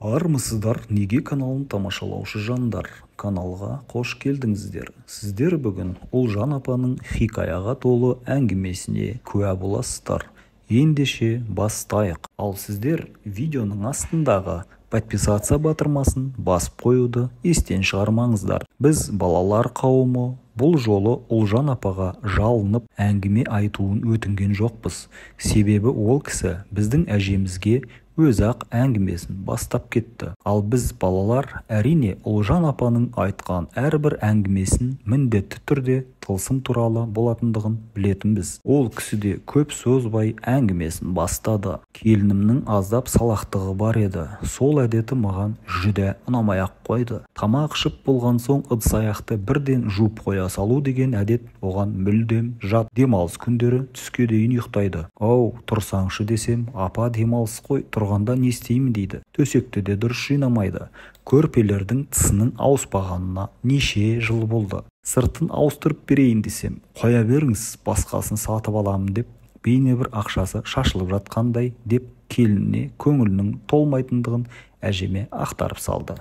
Армысыздар, Неге каналын тамашалаушы жандар, каналға қош келдіңіздер. Сіздер бүгін Ұлжан апаның хикаяға толы әңгімесіне куә боласыздар. Ендеше бастайық. Ал сіздер видеоның астындағы подписаться батырмасын басып қоюды естен шығармаңыздар. Біз балалар қауымы бұл жолы Ұлжан апаға жалынып әңгіме айтуын өтінген жоқпыз. Себебі ол кісі біздің әжемізге өзі-ақ әңгімесін бастап кетті. Ал біз балалар әрине Ұлжан апаның айтқан әрбір әңгімесін міндетті түрде тылсым туралы болатындығын білетінбіз. Ол кісі де көп созбай әңгімесін бастады. Келінімнің аздап салақтығы бар еді. Сол әдеті маған жүдә ұнамай-ақ қойды. Тамақ ішіп болған соң ыдыс-аяқты бірден жуып қоя салу деген әдет оған мүлдем жат. Демалыс күндері түске дейін ұйықтайды. Ау, тұрсаңшы десем, апа демалыс қой, тұрғанда не істеймін дейді. Төсекті де дұрыс жинамайды. Көрпелердің тысының ауыспағанына неше жыл болды. Сыртын ауыстырып берейін десем, қоя беріңіз, басқасын сатып аламын деп, бейне бір ақшасы шашылып жатқандай деп келініне көңілінің толмайтындығын әжеме ақтарып салды.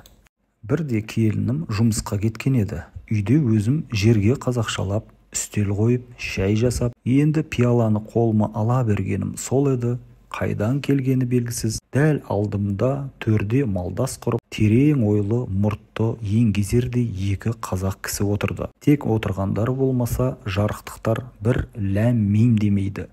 Бірде келінім жұмысқа кеткен еді. Үйде өзім жерге қазақшалап үстел қойып, шай жасап, енді пиаланы қолыма ала бергенім сол еді. Қайдан келгені белгісіз, дәл алдымда төрде малдас құрып, терең ойлы мұртты еңгезердей екі қазақ кісі отырды. Тек отырғандар болмаса, жарықтықтар бір ләм-мим демейді.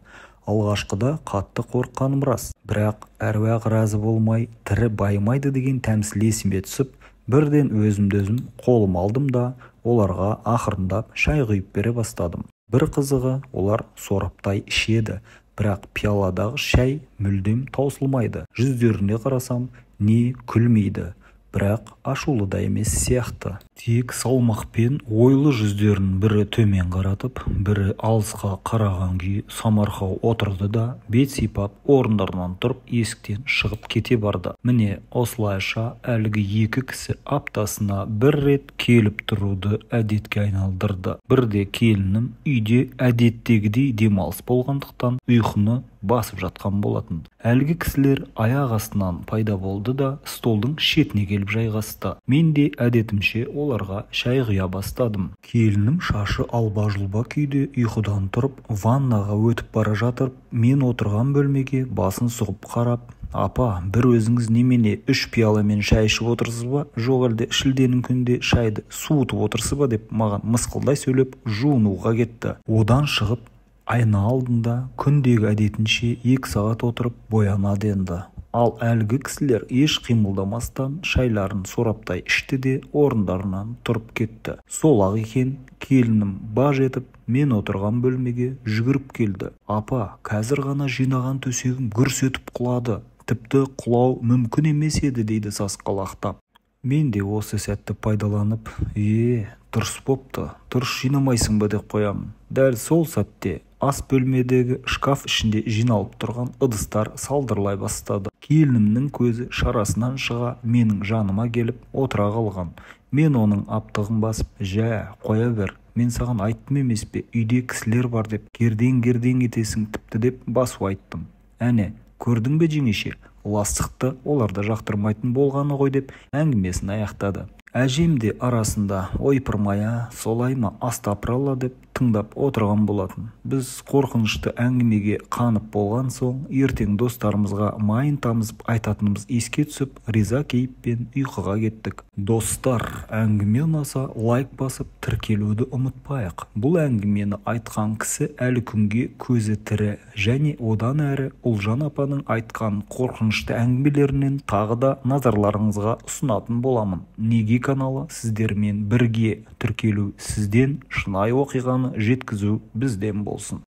Алғашқыда қатты қорыққаным рас, бірақ әруақ разы болмай, тірі байымайды деген тәмсіл есіме түсіп, бірден өзімді-өзім қолым алдым да, оларға ақырындап шай құйып бере бастадым. Бір қызығы, олар сораптай ішеді. Бірақ пиаладағы шай мүлдем таусылмайды. Жүздеріне қарасам, не күлмейді, бірақ ашулы да емес сияқты. Тек салмақпен ойлы жүздерін бірі төмен қаратып, бірі алысқа қараған күйі самарқау отырды да, бет сипап орындарынан тұрып есіктен шығып кете барды. Міне осылайша әлгі екі кісі аптасына бір рет келіп тұруды әдетке айналдырды. Бірде келінім үйде әдеттегідей демалыс болғандықтан ұйқыны басып жатқан болатын. Әлгі кісілер аяқ астынан пайда болды да, столдың шетіне келіп жайғасты. Мен де әдетімше оларға шай құя бастадым. Келінім шашы алба-жұлба күйде ұйқыдан тұрып, ваннаға өтіп бара жатып, мен отырған бөлмеге басын сұғып қарап, апа, бір өзіңіз немене 3 пиаламен шай ішіп отырсыз ба? Жоқ әлде шілденің күнінде шайды суытып отырсыз ба деп маған мысқылдай сөйлеп жуынуға кетті. Одан шығып, айна алдында күндегі әдетінше 2 сағат отырып боянады енді. Ал әлгі кісілер еш қимылдамастан шайларын сораптай ішті де орындарынан тұрып кетті. Сол-ақ екен, келінім баж етіп, мен отырған бөлмеге жүгіріп келді. Апа, қазір ғана жинаған төсегім гүрс етіп құлады. Тіпті құлау мүмкін емес еді, дейді сасқалақтап. Мен де осы сәтті пайдаланып, дұрыс бопты, дұрыс жинамайсың ба деп қоямын. Дәл сол сәтте ас бөлмедегі шкаф ішінде жиналып тұрған ыдыстар салдырлай бастады. Келінімнің көзі шарасынан шыға менің жаныма келіп отыра қалған. Мен оның аптығын басып, жә, қоя бер, мен саған айттым емес пе, үйде кісілер бар деп, кердең-кердең етесің тіпті деп басу айттым. Әне, көрдің бе жеңеше, ластықты олар да жақтырмайтын болғаны ғой деп әңгімесін аяқтады. Әжем де арасында ойпырмая, солай ма, астапыралла деп тыңдап отырған болатын. Біз қорқынышты әңгімеге қанып болған соң, ертең достарымызға майын тамызып айтатынымыз еске түсіп, риза кейіппен ұйқыға кеттік. Достар, әңгіме ұнаса лайк басып тіркелуді ұмытпайық. Бұл әңгімені айтқан кісі әлі күнге көзі тірі және одан әрі Ұлжан апаның айтқан қорқынышты әңгімелерінен тағы да назарларыңызға ұсынатын боламын. Неге каналы сіздермен бірге, тіркелу сізден, шынайы оқиғаны жеткізу бізден болсын.